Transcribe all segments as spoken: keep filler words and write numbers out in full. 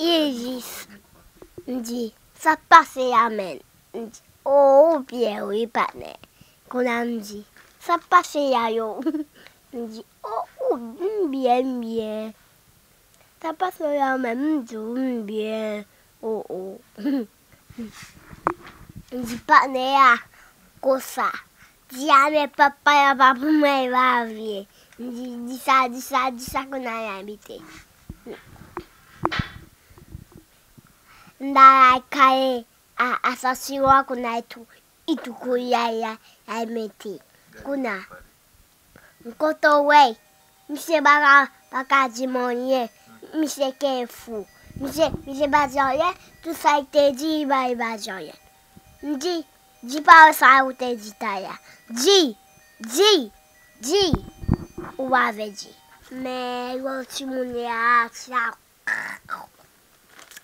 Iris. M di, "Sa k pase a, menm?" M di, "O, ou byen, wi, patnè." Kounye a m di, "Sa k pase a, yo?" M di, "O, ou, m byen, m byen." "Sa k pase a, menm?" M di, "M byen, o, o." M di, "Patnè a, konsa. Di a, men papa a pa pou mwen, e pa vre." M di, "Di sa, di sa, di sa, kounye a y abite." M ta lakay a, a Sasiro a, kounye a, i tou, i tou kouri a, y a, y a mete. Kounye a, m kontan wè, misye pa ka, pa ka di m anyen. Misye kenfou. Misye, misye pa di anyen. Tout sa li te di, li pa, li pa di anyen. M di, "Di pawòl sa ou te di talè a. Di, di, di." Ou pa vle di. Men yon timoun la, ti a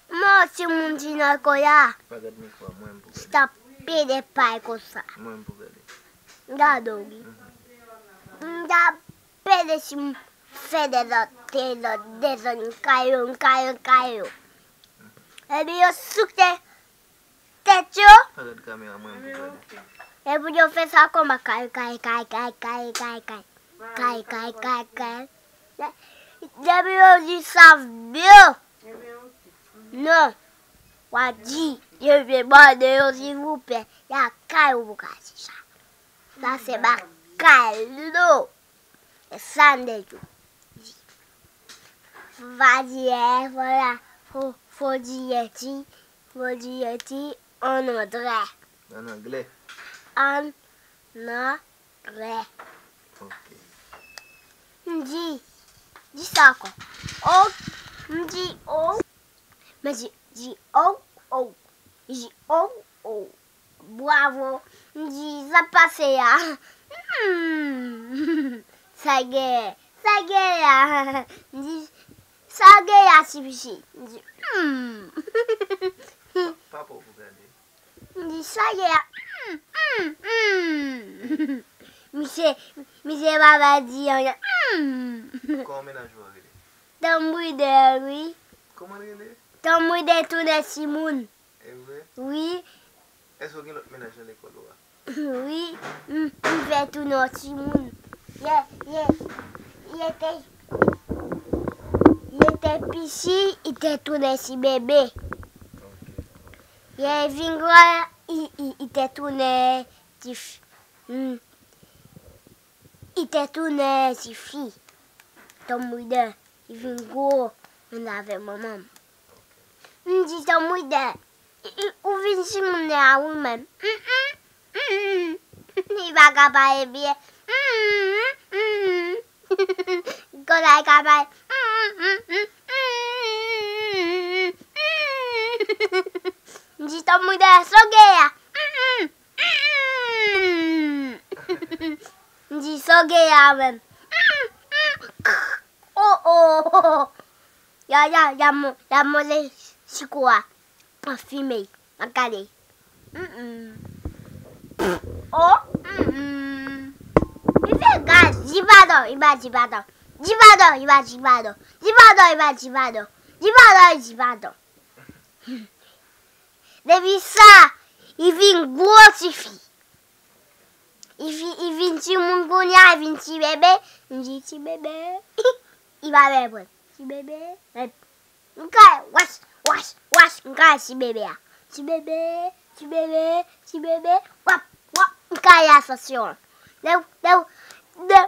Mwen timoun di nan koya. Pa gad mikwo a, mwen m pou gade. Chita pede pay konsa. Mwen m pou gade. Gade w wi. M ta pede si m fè dezòd, dezòd, dezòd, m kayo, m kayo, m kayo. Epi yo souke tèt yo. Pa gad kamera, mwen m pou gade. Epi yo fè sa kòman kay, kay, kay. Kay, kay, kay, kay. Depi yo di sa byen. Non. W a di, yo vle mande yo silvouplè. Y a kay ou pou ka di sa. Sa se bagay lou. E sa m te di. Fò di, fò la, fò, fò di, ti, fò di, ti, an anglè. An anglè. An anglè. Ok. M di, di sa ankò. O, m di, o. M di, di, o, o. M di, o, o. Bravo. M di, sa pase a. Hmm. Sa gen, sa gen a. M di, sa gen a, ti pitit. M di, hmm. Papa w pou gade. M di, sa gen a. Hmm, hmm, hmm. Misye, misye pa bay di anyen. Hmm. Kòman mennaj ou an rele? Tanbridè, wi. Kòman l rele? Tanbridè tounen timoun. E vre? Wi. Èske w gen lòt mennaj nan lekòl ou a? Wi, m, m fè tounen yon timoun. Ye, ye, ye te, ye te piti, i te tounen ti bebe. Ok. Ye vin gran, i, i, i te tounen ti f-, m, i te tounen ti fi. Tanbridè, i vin gwo, menm avèk manman m. M di tanbridè, ou vin timoun la wi menm. Mm, mm, mm. Li pa ka pale byen. Mm, mm, mm. Konsa li ka pale. Mm, mm, mm, mm. M di tanbridè, sa w gen la? Mm, mm, mm, mm. M di sa w gen la menm. Mm, mm. Oh, oh, oh. Ya, ya, ya, mo-, ya manje chiko a. Anfime, mwen gade. Mm, mm. Oh, mm, mm. Li fè gaz, di padon, li pa di padon. Di padon, li pa di padon. Di padon, li pa di padon. Di padon, li di padon. Depi sa, li vin gwo tifi. Li vi-, li vin timoun kounye a, li vin ti bebe. M di ti bebe. Li pa reponn. Ti bebe. M kay, wach, wach, wach, m kay ti bebe a. Ti bebe, ti bebe, ti bebe. Wap, wap, m kay asansyon an. De, de, de,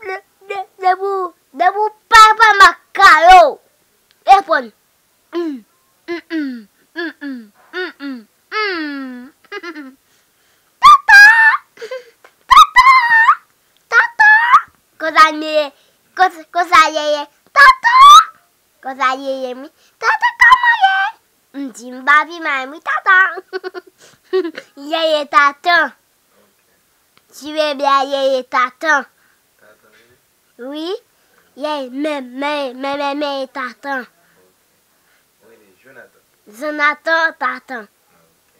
de, de, debout, debout, papa makalo. Reponn. Mm, mm, mm, mm, mm, mm, mm, mm. Tata! Tata! Tata! Konsa m ye, konsa, konsa yeye. Tata! Konsa yeye m ye. Tata, kòman ye? M di m pa pi mal wi, tata. Yeye tata. Ti bebe a yeye tata. Wi, yeye, men, men, men, men, men, tata. Ou rele Jonathan? Jonathan, tata. Ah, ok.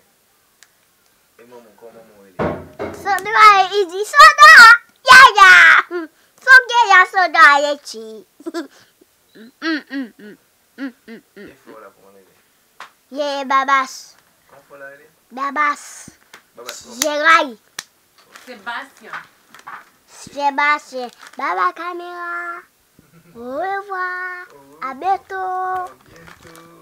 E manman, kòman manman w rele? Sandra, li di Sandra, yaya. Sandra, Sandra, ye ti. Mm, mm, mm. Ye Babas. Kòman fò la rele? Babas. Babas kòman? Jeray. Sebastien. Sebastien. Baba kamera. Au revoir. A byento. A byento.